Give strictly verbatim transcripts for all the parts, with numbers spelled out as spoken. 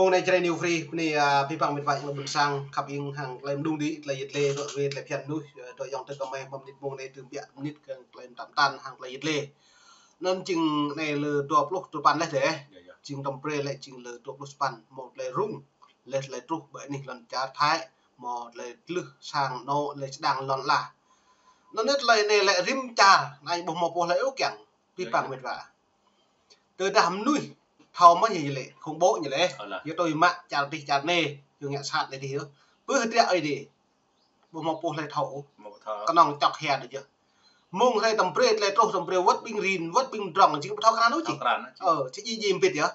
Mông anai Jrai New Free, bơni, a, abih bang met wa ayŏng adơi ƀôn sang, khăp ing hăng tơlơi mơđung đĭ, tơlơi yit lê, dŏ wơ̆t tơlơi phiăn mơnuih, ơ, dŏ ayŏng tơ kơmơi, mơ̆ng mơnit mông anai tơbiă mơnit kơ tơlơi mơtam tăn hăng tơlơi yit lê. Anŭn jing anai lơ dua pluh duapăn laih dêh. Yă, yă. Jing tơm brơi lĕ jing lơ dua pluh sapăn, mơ̆ng tơlơi rŭng, laih tơlơi truh ƀơi anih lŏn čar Thái, mơ̆ng tơlơi tlưh sang anŏ, tơlơi čơdang lŏn ala. Anŭn tơlơi anai lĕ rĭm čar, anai ƀu hmâo pô hlơi ôh kiăng, abih bang met wa. Tơdah mơnuih thâo mơ̆ ñu lĕ, khủng bố ñu lĕ. Ơ lah. Yua tui mă čar dih čar anai, yua ngă sat lĕ dih yơh. Pơ hơdră Ơi Adai. Ƀu hmâo pô hlơi thâo. Ƀu thâo. Kơnơ̆ng čŏk hia đôč yơh. Mông hlơi tơm brơi, tơlơi truh tơm brơi wơ̆t ƀing rin, wơ̆t ƀing drŏng, jing ƀu thâo krăn ôh či. Thâo krăn ôh či. Ơ, či djai djai mbĭt yơh.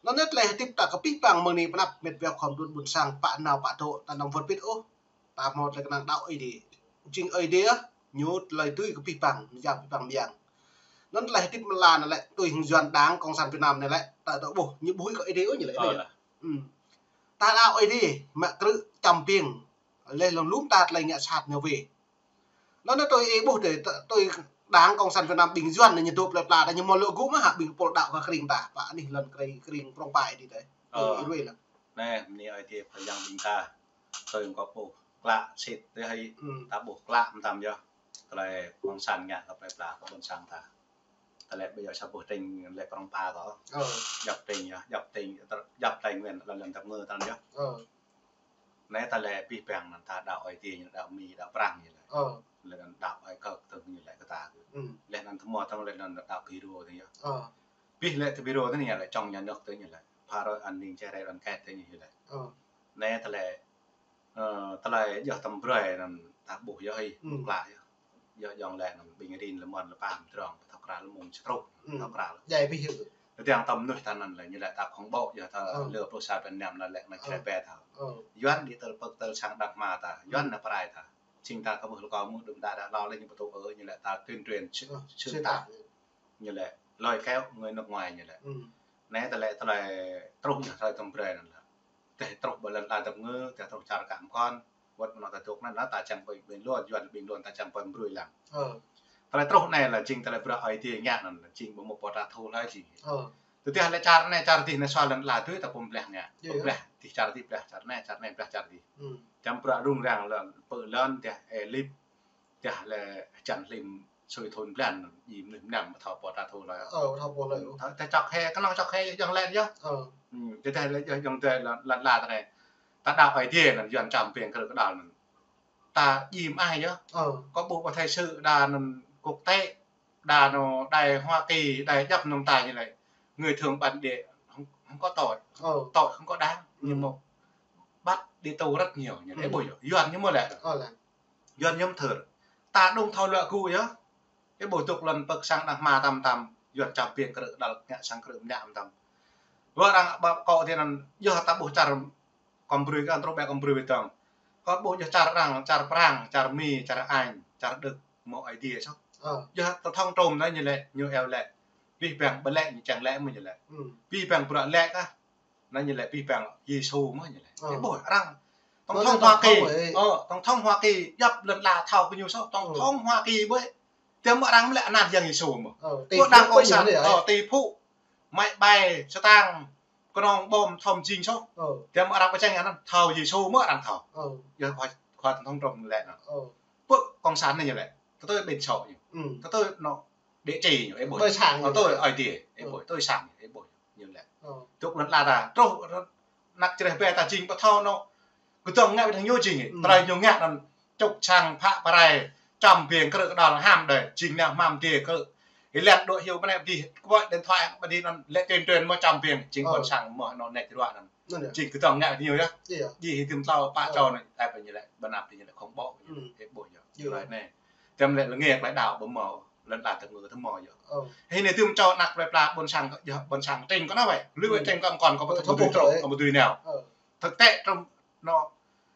Anŭn tơlơi hơdip ta kơ abih bang mơ̆ng anai pơ anăp met wa khŏm đut ƀôn sang pă nao pă dŏ, ta anăm wơ̆t pĭt ôh. Ta hmâo tơlơi kơnang đaŏ Ơi Adai. Jing Ơi Adai yơh, ñu tơlơi tui kơ abih bang, mơyang abih bang mơyang. Anŭn tơlơi hơdip mơ̆ng lŏn anai lĕ, tui hăng Yuan Đảng Cộng sản Việt Nam anai lĕ, ta dŏ ƀuh, ñu ƀu huĭ kơ Ơi Adai ôh ñu lĕ. Ơ. Anai yơh. Hmm. Ta đaŏ Ơi Adai, mă krư̆ čăm ƀing, laih lŏng lŏm ta tơlơi ngă sat ñu wơ̆t. Anŭn tui ih ƀuh dêh, tui Đảng Cộng sản Việt Nam ƀing Yuan anai ñu dŏ plơi pla ta ñu hmâo lŏ gŭ mơ̆ hă ƀing pô đaŏ kơ krĭng ta, pă anih lŏn krĭng, krĭng prŏng pai đĭ dêh. Ơ. Ih ruai lăng. Anai, bơni Ơi Adai pơyang ƀing ta. Tui kơ pô klă sĭt tơ hơi. Hmm. Ta ƀuh klă mơtam yơh. Tơlơi Cộng sản ngă kơ plơi pla kơ ƀôn sang ta. Tơlơi ƀơi yơh sa boh tring lĕ prŏng pha kơ. Ơ. Djŏp tring yơh, djŏp tring, djŏp Tây Nguyên, lŏn lăm tơm ngơ tơnăn yơh. Ơ. Anai tơlơi abih bang anŭn ta đaŏ Ơi Adai ñu, đaŏ Mi, đaŏ Prăng ñu lĕ. Ơ. Lĕ anŭn đaŏ Ơi Adai tơ̆ng ñu lĕ kơ ta kơ. Hmm. Lĕ anŭn tơmô tơ̆ng lĕ anŭn đaŏ Phi Rô tơ̆ng yơh. Ơ. Abih lĕ tơ Phi Rô tơ̆ng ñu lĕ trong nhà nước tơ̆ng ñu lĕ. Phá rối an ninh, cháy rầy đoàn kết tơ̆ng ñu lĕ. Ơ. Anai tơlơi, ơ, tơlơi djơ̆ tơm brơi anŭn ta ƀuh yơh ih, hmm, klă yơh. Yơh ayŏng lĕ anŭn ƀing rin lơmon lơpam drŏng, thâo krăn lơmông čơtruh, hmm, thâo krăn. Djai abih yơh. Tơdang tơm mơnuih ta anŭn lĕ ñu lĕ ta khủng bố yơh ta, ơ, lơ pluh sa Việt Nam anŭn lĕ anŭn, ơ, čơreh bĕ ta. Ơ. Yuan đĭ tơl pơ̆k tơl sang Đak Ma ta, Yuan, hmm, anŭn pơrai ta. Jing ta kơ ƀuh lơkâo mơ̆ đưm đă đă hlâo lĕ ñu pơtô ơ ñu lĕ ta tuyên truyền xuyên, ơ, xuyên tạc. Ñu lĕ lôi kéo người nước ngoài ñu lĕ. Hmm. Anai tơlơi, tơlơi truh ñu tơlơi tơm brơi anŭn lĕ. Tơdah truh ƀơi lŏn ala tơm ngơ, tơdah truh čar kăm kon, wơ̆t mơnŏ ta dŏ anŭn lĕ ta čang ƀơi ƀing luan, Yuan ƀing luan ta čang ƀơi mbrui lăng. Ơ. Tơlơi truh anai lĕ jing tơlơi bruă Ơi Adai ngă anŭn, jing ƀu hmâo pô ta thâo hlơi jing. Ơ. Tơdah lĕ čar anai, čar dih anai sua lŏn ala tui ta pơm blah ngă. Yơh, yơh. Pơm blah dih čar dih, blah čar anai, čar anai blah čar dih. Hmm. Čăm bruă rŭng răng lŏn, pơ lŏn tơdah ê lip, tơdah lĕ hơjan hlim sui thun blan, djai mơnuih mơnam ƀu thâo pô ta thâo hlơi. Ơ, ƀu thâo pô hlơi. Ơ, ta čŏk hê, kơnơ̆ng čŏk hê ayŏng lĕ yơh. Ơ. Hmm, tơdah lĕ ayŏng adơi lŏn, lŏn ala ta anai. Ta đaŏ Ơi Adai anŭn, Yuan čăm ƀing krư̆ kơđăl anŭn. Ta djai mơai yơh. Ơ. Kơ ƀuh ƀơi thời sự đa anŭn quốc tế, đa anŭn đài Hoa Kỳ, đài djŏp anŭn ta ñu lĕ. Người thương bản địa không, không có tội. Ơ. Tội không có đáng. Nhưng, ừ, mà bắt đi tù rất nhiều. Ñu lĕ, ừ, ƀuh yơh. Yuan ñu mơ̆ lĕ. Ơ lĕ. Yuan ñu mơ̆ thơr. Ta đŭng thâo luă gŭ yơh. Ih ƀuh dŏ lŏn pơ̆k sang Đak Ma tăm tăm. Yuan čăm ƀing krư̆ kơđăl ngă sang krư̆ mơnă tăm. Wơ̆t arăng ƀă kơ tui anŭn, yơh ta ƀuh čar kơ mbrui kơ truh ƀĕ kơ mbrui ƀơi tơ̆ng. Kơ ƀuh yơh čar arăng, čar Prăng, čar Mi, čar Anh, čar Đức, hmâo Ơi Adai soh. Ơ. Yơh tơthŏng trôm anai ñu lĕ, ñu iâu lĕ. Abih bang ƀơi lĕ ñu čang lĕ mơ̆ ñu lĕ. Ừ. Abih bang bruă lĕ kah. Anai ñu lĕ abih bang Yêsu mơ̆ ñu lĕ. Ơ. Ih ƀuh arăng. Tổng thống Hoa Kỳ. Ơ, tổng thống Hoa Kỳ, djŏp lŏn ala thâo kơ ñu soh, tổng thống Hoa Kỳ ƀơi. Tơdah mơ̆ arăng lĕ anăn Yang Yêsu mơ̆. Ơ, tỷ phú, Đảng Cộng sản, ơ, tỷ phú. Máy bay, xe tăng, kơnơ̆ng bom thom jing soh. Ơ. Tơdah mơ̆ arăng pơčeng anăn thâo Yêsu mơ̆ arăng thâo. Ơ. Yơh khua, khua tổng thống Trump lĕ anŭn. Ơ. Pơ Cộng sản anai ñu lĕ. Tơtui ƀing sô ñu. Ừ. Tơtui anŭn địa chỉ ñu, ih ƀuh. Tơtui sang ñu. Tơtui Ơi Adai, ih ƀuh. Tơtui sang ñu, ih ƀuh. Ñu lĕ. Ơ. Dŏ lŏn ala ta, truh anăp čơreh bĕ ta jing ƀu thâo anŭn. Kơdŏng ngă ƀing ñu jing. Ừ. Tơlơi ñu ngă anŭn čŏk čang phă pơrai, čăm ƀing krư̆ kơđăl ham đơi, jing nao hmam dê krư̆. Ih lĕ dŏ hyu ƀơi anai dih, kơ ƀơi điện thoại ƀơi dih anŭn lĕ tuyên truyền mơ̆ čăm ƀing, jing, ơ, ƀôn sang mơ̆ anŭn nĕč ruă anŭn. Anŭn yơh. Jing kơdŏng ngă ƀing ñu yơh. Yơh. Jing hơdôm tlâo pă, ơ, čô anŭn, ai ƀing ñu lĕ, ƀơi anăp ƀing ñu lĕ khủng bố. Ừ. Ih ƀuh yơh. Yơh. Tơlơi anai. Tơm lĕ lơnge tơlơi đaŏ ƀu hmâo, lŏn ala tơm ngơ tơm hmâo yơh. Ơ. Hĭ anai tơm čô anăp plơi pla ƀôn sang, yơh, ƀôn sang tring kơ anai wơ̆t. Lui, ừ, wơ̆t tring kơ mơkŏn kơ ƀu thâo, ƀu thâo, ƀu dưi nao. Ơ. Thực tế trong anŭn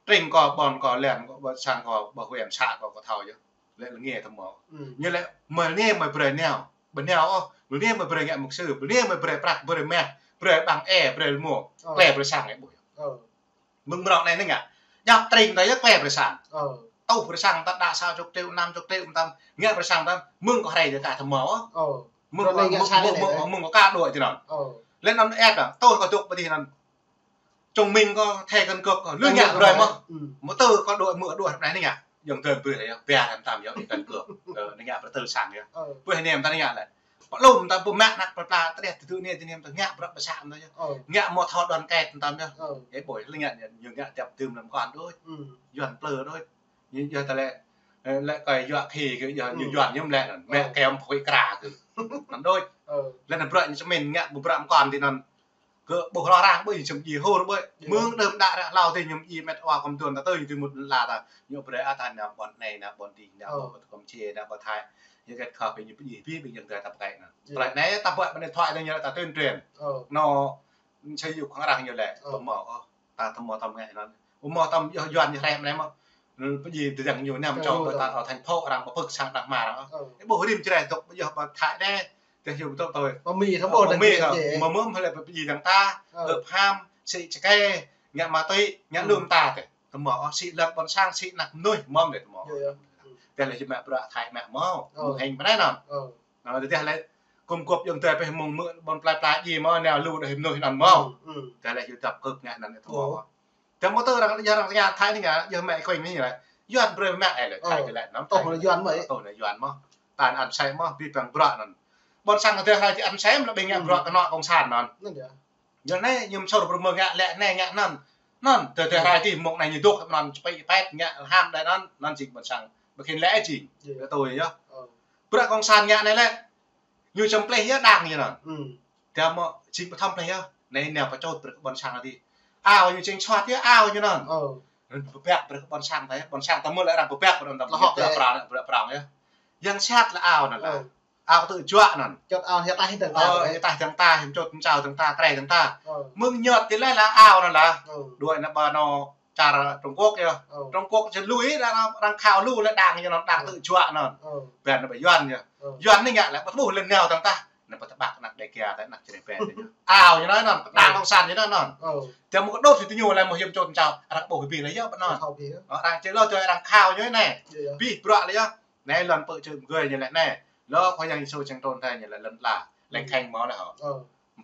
tring kơ ƀôn kơ lăn kơ ƀôn sang kơ ƀơi huyện xã kơ, kơ thâo yơh. Lĕ lơnge tơm hmâo. Ừ. Ñu lĕ mơ̆ anai mơ̆ brơi nao. Ƀu nao ôh, lơnge mơ̆ brơi ngă mục sư, lơnge mơ̆ brơi prăk, brơi mah, brơi ƀăng e, brơi lơmô. Ơ. Klĕ brơi sang ih ƀuh yơh. Ơ. Mơ̆ng mrŏ anai anai ngă. Djŏp tring ta yơh klĕ brơi sang. Ơ. Tuh brơi sang ta đa sa chục triệu, năm chục triệu tăm. Ngă brơi sang tăm. Mơ̆ng kơ hrơi dêh ka tơm hmâo. Ơ. Mơ̆ng kơ, mơ̆ng kơ ka đuaĭ tui anŭn. Ơ. Lĕ anŭn ĕp ta. Tuh kơ dŏ ƀơi dih anŭn. Chứng minh kơ thẻ căn cước kơ. Lu ngă brơi mơ̆. Mơ̆ tơ kơ đuaĭ mơ̆ đuaĭ ră anai ngă. Yơ̆ng tơm brơi yơh. Bia răm tam yơh thẻ căn cước. Ơ, ngă brơi tơ sang yơh. Ơ. Bơi nem ta ngă lĕ. Pơlum ta pơmă anăk pơpla tơdeh tơdư ne tơnem ta ngă brơi pơsang ta yơh. Ơ. Ngă mơ̆ thâo đoàn kết ta yơh. Ơ. Ê bơi lu ngă ñu ngă tiap tơm lăm kon đôč. Yuan plư đôč. Ñu yơh ta lĕ, ơ, lĕ kơ yua khi kơ yua ñu Yuan ñu lĕ anŭn. Mĕ kem phơi kra kơ. Anŭn đôč. Lĕ anŭn brơi ñu čơmin ngă ƀu brơi kon ti anŭn. Kơ ƀuh rŏ răng ƀơi čăm ji hur ƀơi. Mơ̆ng đơm đă ră hlâo ti ñu ji mĕt wa kơm tuan ta tơ ñu ti mŭt la ta. Ñu brơi ata nao ƀôn anai nao ƀôn ti nao ƀôn kơm či nao ƀôn Thái. Ñu kĕt khă ƀơi ñu pơji ƀơi ƀơi yơ̆ng ta ta pơkai anŭn. Tơlơi anai ta ƀuh ƀơi điện thoại ta ñu ta tuyên truyền. Anŭn. Ñu sĭ yua khăng răng ñu lĕ. Pơmơ̆ ôh. Ta tơmơ̆ tơm ngă anŭn. Ơ mơ̆ tơm yơh Yuan ñu hrĕ mơ̆n mơ̆. Pơji tơdang ñu năm čô ta ở thành phố arăng pơpơ̆k sang đah mơ̆ arăng. Ơ. Ê ƀuh rĭm čreh dŏ yơh ƀă Thái đe. Tơdah yơh dŏ tơi. Pơmĭn thâo ƀuh mơ̆ mơ̆ hă. Mơ̆ mơ̆ hơlĕ pơji dang ta. Ơ. Ơ pham, sĭ čơkê, ngă ma túy, ngă lum ta tơ. Tơmơ̆ ôh sĭ lăp ƀôn sang, sĭ anăk mơnuih, mơ̆ đe tơmơ̆. Tơdah lĕ či mă bruă Thái mă mơ̆. Mơ̆ng hĕng mơ̆n anŭn. Ơ. Anŭn tơdah lĕ kơm gŏp yơ̆ng tơi pĕ mơ̆ng mơ̆ ƀôn plai plai ji mơ̆ nao lu đah mơnuih anŭn mơ̆. Tơdah lĕ yơh dăp kơp ngă anŭn tơmơ̆. Tơdah mơ̆ tơ arăng yơh arăng tơña Thái anai ngă, yơh mĕ khuĕng anai lĕ. Yuan brơi mă ê lĕ Thái kơ lĕ anŭn. Tơl anŭn Yuan mơ̆. Tơl anŭn Yuan mơ̆. Ta ăn sai mơ̆, ƀing păng bruă anŭn. Ƀôn sang tơdah Thái či ăn sai mơ̆ lĕ ƀing ngă bruă kơnŏ cộng sản anŭn. Anŭn yơh. Yơh anai ñu sôr brơi mơ̆ ngă lĕ anai ngă anŭn. Anŭn, tơdah Thái ti mơ̆ng anai ñu dŏ anŭn čơpĭ pĕt ngă ham đơi anŭn, anŭn jing ƀôn sang. Ƀu khĭn lĕ jing. Yơh. Tui yơh. Ơ. Bruă cộng sản ngă anai lĕ. Ñu čăm pleh yơh đang ñu anŭn. Tơdah mơ̆ jing pơthom pleh yơh. Anai nao pơčôt brơi kơ ƀôn sang ti. Ao ñu jing čuat yơh ao ñu anŭn. Ơ. Pơbĕk brơi kơ ƀôn sang ta yơh. Ƀôn sang ta mơ̆ lĕ arăng pơbĕk brơi kơ ƀôn sang ta. Bruă prong, bruă prong yơh. Yang sat lĕ ao anŭn lĕ. Ơ. Ao tơ juă anŭn. Čôt ao hia taih dang ta. Ơ, hia taih dang ta, hia čôt mơčao dang ta, kreh dang ta. Ơ. Mơ̆ng ñot ti lĕ lĕ ao anŭn lĕ. Ơ. Đuaĭ anŭn ƀă anŭn čar Trung Quốc yơh. Ơ. Trung Quốc či lui lĕ arăng, arăng khao lu lĕ đang ñu anŭn, đang tơ juă anŭn. Ơ. Ƀing anŭn ƀă Yuan yơh. Ơ. Yuan anai ngă lĕ ƀu ƀuh lĕ nao dang ta. Anŭn ƀă tơƀăk anăk Đêga ta anăk čơneh ƀĕ ta yơh. Ao ñu anŭn anŭn, đang cộng sản ñu anŭn anŭn. Ơ. Tơdah mơ̆ kơ đôč ti ñu lĕ mơ̆ hiam čôt mơčao, arăng ƀuh ƀing lĕ yơh ƀă anŭn. Thâo ƀu yơh. Ơ, arăng či lŏ tui arăng khao ñu anai. Yơh, yơh. Ƀing bruă lĕ yơh. Anai lŏn pơ čư̆ mơgơi ñu lĕ anai. Lŏ Khua Yang Yêsu čang trŭn ta ñu lĕ lŏn ala. Leng kheng mơ̆ lĕ hŏ. Ơ.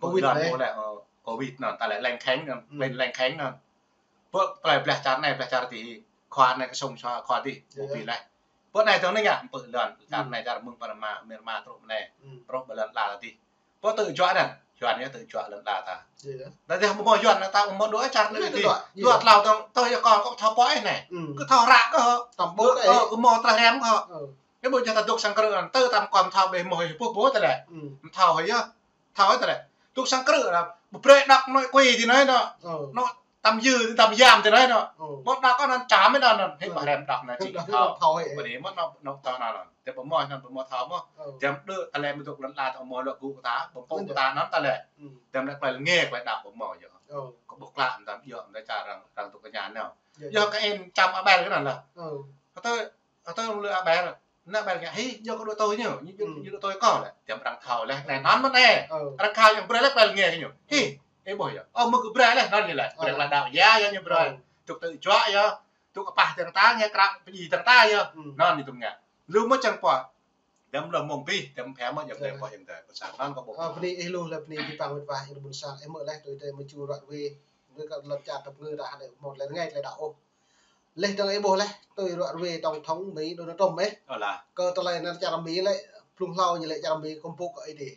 Pơ lŏn mơ̆ lĕ hŏ. Covid anŭn ta lĕ leng kheng anŭn. Leng, leng kheng anŭn. Pơ plei blah čar anai, blah čar ti. Khua anai kơsong sua khua ti. Yơh. Ƀu ƀu lĕ. Pơ anai tơ̆ng anai ngă, pơ lŏn čar anai čar mơ̆ng Panama, Myanmar truh anai. Truh ƀơi lŏn ala ti. Pơ tơ juă anŭn, Yuan yơh tơ juă lŏn ala ta. Yơh. Tơdah mơ̆ Yuan anŭn ta mơ̆ đuaĭ čar anai ti. Yơh, tơdŏ. Dua tlâo tơ̆ng, tơ̆ng yơh kâo kơ thâo pô ih anai. Kơ thâo hră kơ hŏ. Tăm ƀôk ih. Ơ, kơ mơ̆ trah rem kơ hŏ. Ơ. Ê ƀu djơ̆ ta dŏ sang krư̆ anŭn, tơ tăm kơ thâo ƀĕ mơ̆ ih pô pô tơlĕ. Tăm thâo hŏ yơh. Thâo hŏ tơlĕ. Dŏ sang krư̆ anŭn, ƀu brơi đŏk nội quy ti anai anŭn. Ơ. Anŭn tăm yư, tăm yam ti anai anŭn. Ơ. Ƀu đŏk kơ anŭn čăm ih anŭn anŭn. Hĭ ƀu rem đŏk anŭn či thâo. Thâo hĭ. Ƀu đĭ mơ̆ anŭn, anŭn thâo anŭn anŭn. Tơdah ƀu mơ̆ anŭn ƀu mơ̆ thâo mơ̆. Ơ. Tơdah đơ ta lĕ mơ̆ dŏ lŏn ala ta mơ̆ lŏ gŭ kơ ta, ƀu pô kơ ta anŭn ta lĕ. Tơdah lĕ klei lĕ ngă klei đăo ƀu mơ̆ yơh. Ơ. Kơ ƀuh klă tơdah yơh, tơdah čar arăng, arăng dŏ kơ ñan anŭn. Yơh. Yơh kơ ih čăm Abel kơ anŭn lĕ. Ơ. Kơ tơ, kơ tơ lĕ Abel. Anŭn Abel ngă hĭ, yơh kơ đuaĭ tui ñu, ñu, ñu, ñu đuaĭ tui kơ lĕ. Tơdah arăng thâo lĕ, anai anŭn mơ̆n ê. Ơ. Arăng khao yơh brơi lĕ klei lĕ ngă kơ ñu. Hĭ, ê ƀuh yơh. Ơ, mơ̆ kơ brơi lĕ, anŭn ñu lĕ. Brơi klei đăo yơh, yơh ñu brơi. Ơ. Dŏ tơ juă yơh. Dŏ kơ pah dang ta, ngă krăp pơji dang ta yơh. Anŭn ñu tŭ ngă. Lu mơ̆ čang pô. Tơdah lŏ mơ̆ng ƀing, tơdah phe mơ̆ yơh, tơdah pô yơh, tơdah pơsang anŭn kơ ƀuh. Ơ, bơni ih lu lĕ bơni ƀing păng mĕt wa ih lu ƀôn sang, ih mơ̆ lĕ tui tơlơi mơču ruă ruai. Mơ̆ kơ lŏn čar tơpă ngă ta hơdai mơ̆ lĕ ngă tơlơi đăo ôh. Lĕ tơ̆ng ih ƀuh lĕ, tui ruă ruai tổng thống Mỹ Donald Trump ê. Ơ lah. Kơ tơlơi anŭn čar Mỹ lĕ, blung hlâo ñu lĕ čar Mỹ kơmpuk kơ ih ti.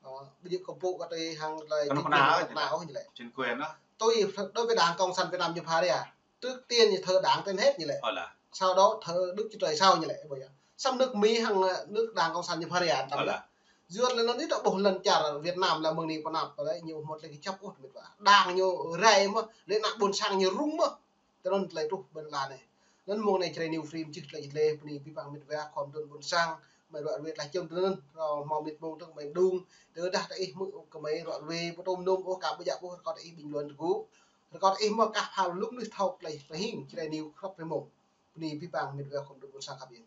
Ơ, ƀu djơ̆ kơmpuk kơ tui hăng tơlơi kơnuk kơna ôh ñu lĕ. Chính quyền ôh. Tui, đối với Đảng Cộng sản Việt Nam ñu pha rai. Trước tiên ñu thờ Đảng trên hết ñu lĕ. Ơ lah. Sau đó thờ Đức Chúa Trời sau ñu lĕ, ƀu yơh. Samơ̆ nước Mỹ hăng, ơ, nước Đảng Cộng sản ñu pha rai. Ơ lah. Yua lĕ anŭn ih ta ƀuh lŏn čar Việt Nam lĕ mơ̆ng anai pơ anăp lĕ ñu mơ̆ lĕ kơjăp ôh mĕt wa. Đang ñu rai mơ̆, lĕ anăk ƀôn sang ñu rŭng mơ̆. Tơl anŭn tơlơi truh ƀơi lŏn ala anai. Anŭn mơ̆ng anai Jrai News Free mơčih tơlơi ih lĕ, bơni ƀing păng mĕt wa khŏm dŏ ƀôn sang, mơi ruă ruai tơlơi čơm tơl anŭn, rŏ hmâo mĕt mông tơ̆ng mơi mơđung, tơdah ta ih mơ̆ kơ mơi ruă ruai, ƀu tŭ mơnum ôh kơ ƀu djơ̆ ƀuh, rơkâo ta ih bình luận tơgŭ, rơkâo ta ih mơ̆ kah phao lŭk nưh thâo tơlơi pơhing Jrai News khăp rơmông. Bơni ƀing păng mĕt wa khŏm dŏ ƀôn sang khăp yơh.